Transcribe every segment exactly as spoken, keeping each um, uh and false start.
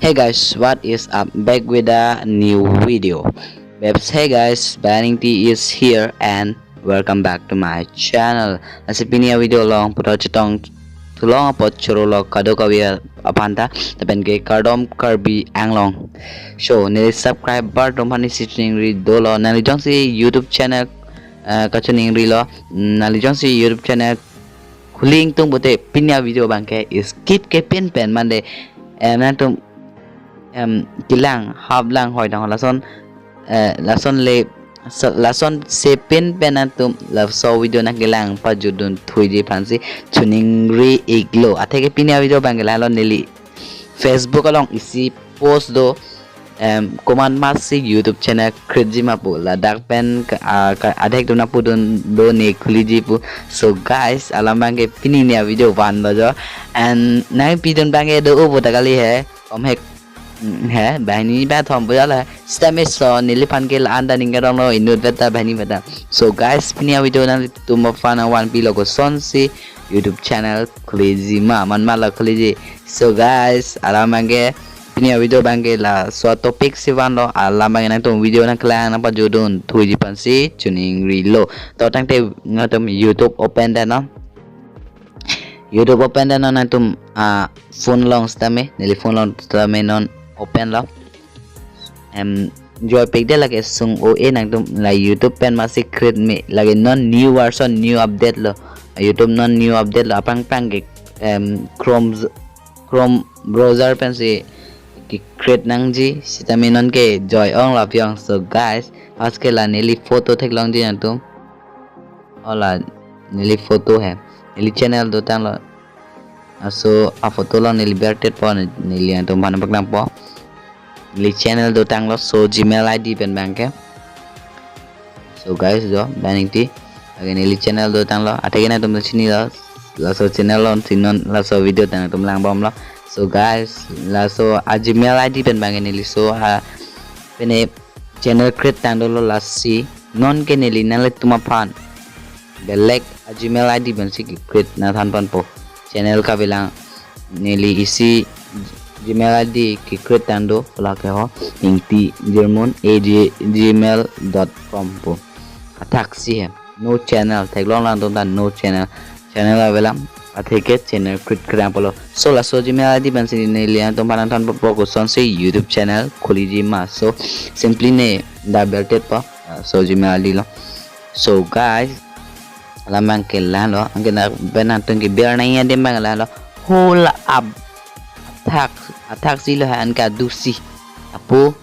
Hey guys, what is up? Back with a new video. Babs, hey guys, Banning T is here and welcome back to my channel. Lasi pini avideo along puthot chetong thu long apot chorolo kadokave aphan ta, lapen ke kardom Karbi Anglong. So, neli subscriber atum aphan isi choningri dolo, nangli jongsi YouTube channel, eh, kachoningrilo, nangli jongsi YouTube channel khuli ingtung pute pini avideo abangke skip kepin pen mande, em, nangtum, em, kelang hap lang hoi dang lason, eh, lason le, so, lason sepin pen nangtum laso video nangkelang pajutdun thuiji aphansi choningri iklo. Atheke pini avideo abangke lahelo, neli Facebook along isi post do, em, komat masi YouTube channel create ji ma pu, ladak pen ka, a, ka, adhek dun apu dun do ne khuliji pu. So guys, alam abangke pini ne avideo vanlo jo. And nangpidun abangke do-o pu ta kali he. Kom he, mm, he, banghini bathom pu jala. Sitame so neliphan ke la-an ta ning karonglo, inut beta banghini beta. So guys, pini avideo nangtum aphan nangvanpilo kosonsi YouTube channel khuliji ma, man ma la khuliji. So guys, alam abangke pini avideo abangke laso atopic si vanlo, alam abangke nangtum video nangkelang nangpajutdun thuiji aphansi choningrilo. To tangte nangtum YouTube open dam non. YouTube open dam non nangtum, ah, phone along sitame, neli phone along sitame non open lo. Em, joy pik de lake sung o e nangtum la YouTube pen masi create me, lake non new version, new update lo. YouTube non new update lo, aphrang phrang ke, em, Chrome, Chrome browser pensi ke-create nangji, sitame non ke joy ong la pyong. So guys, first ke la neli photo theklongji nangtum. Ola neli photo he, neli channel dotanglo. Laso aphoto along neli bertet po, neli nangtum aphan paklangpo. Neli channel dotanglo, so Gmail I D pen abangke. So guys, jo, Banning T. Lake neli channel dotanglo. Atheke nangtum chinilo. Laso channel alongsi non laso video ta nangtum langbomlo. So guys, laso a Gmail I D pen abangke neli so ha pene channel create tang dolo lasi. Non ke neli nanglitum aphan belek a Gmail I D pensi ke-create nangthan ponpo. Channel kavelang, neli isi Gmail I D ke-create tang do, lake ho, Ingti Jirmun A G gmail dot com pu. Athaksi he, no channel, theklonglo nangtum ta no channel. Channel avelang, atheke channel create kerang pulo. So laso Gmail I D pensi neli nangtum aphan nangthan ponpo kosonsi YouTube channel khuliji ma. So simply ne dak bertet po, ah, so Gmail I D lo. So guys, alam abangke lahelo, anke na ben nangtum keber nangji adim abang lahelo. Hola ab athak, athaksi lo ha, anke adusi. Apo,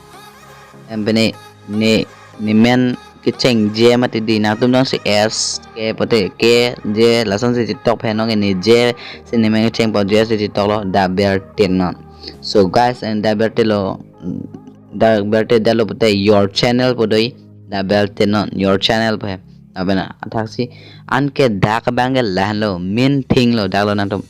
em, pene ne, ne men kecheng je mati di, nangtum jongsi S K pute K J lasonsi chetok pen non ke ne je si ne men kecheng po, je si chetoklo, dak bertet non. So guys, and dak bertetlo, dak bertet damlo pute your channel pu do, dak bertet non your channel pu he. Abena athaksi, anke dak abangke lahenlo, main thing lo, daklo nangtum.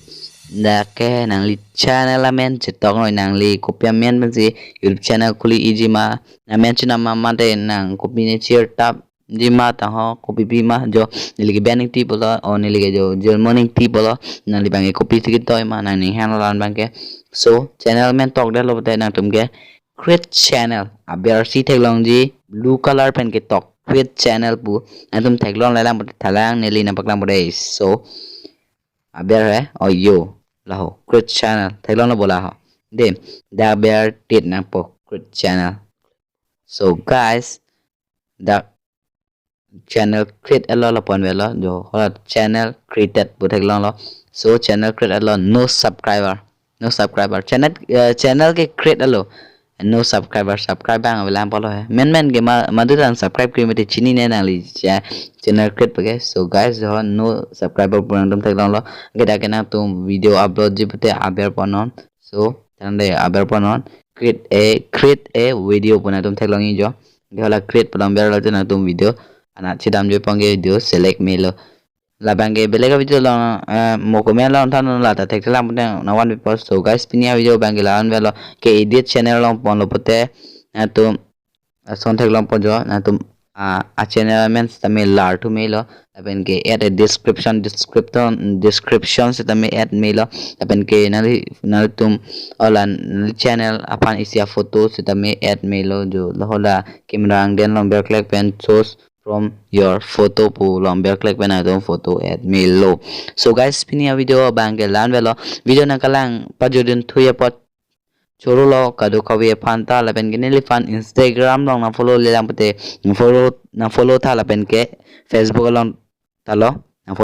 Dak ke nangli channel amen chetoknoi, nangli kopi amen pensi YouTube channel khuliji ma, nang men chenam ma mate nang kopi ne chirtapji ma, taho kopi pi ma, jo neli ke Banning T pulo, o neli ke jo Jirmun Ingti pulo, nangli abangke kopisi ketoi ma, nangning hang alam abangke. So channel amen tok damlo pute nangtum ke create channel, aber si theklongji, blue color pen ketok create channel pu, nangtum theklonglelang pute thalang neli nangpaklang pute. So aber he, o yo, laho create channel, theklonglo bo laho. De, dak bertet nangpo create channel. So guys, dak channel create etlo, lapu-an avelo, jo hola channel created pu theklonglo. So channel create etlo, no subscriber, no subscriber. Channel, eh, channel ke-create etlo, no subscriber, subscribe abang avelang pulo he. Men men ke ma, madu ta subscribe kri mati chinine nangli cha-, channel create pu ke. So guys, jo no subscriber pu nangtum theklonglo. Anke dak ke nangtum video uploadji pute aber pon non. So tangte aber pon non, create a, create a video pu nangtum theklongji jo. Anke hola create pu abang berlo te nangtum video anat chedam jo, pangke video select melo. Labangke belek avideo along, eh, mo comment along than la ta thekthelang pute nangvanpipo. So guys, pini avideo abangke la-an avelo, ke-edit channel along ponlo pute nangtum ason theklongpo jo, nangtum a, a channel amen sitame lar thu melo, lapen ke add a description, description, description sitame add melo, lapen ke nangli, nangtum, ola nangli channel aphan isi a photo sitame add melo, jo lahola camera angdeng along berklek pen choose from your photo pu along berklek pen nangtum photo add melo. So guys, pini a video abang ke la-an velo, video nangkelang pajutdun thuji apot choro lo kadokave aphan ta, lapen ke neliphan Instagram along nang follow lelang pute, nang follow, nang follow tha, lapen ke Facebook along ta lo.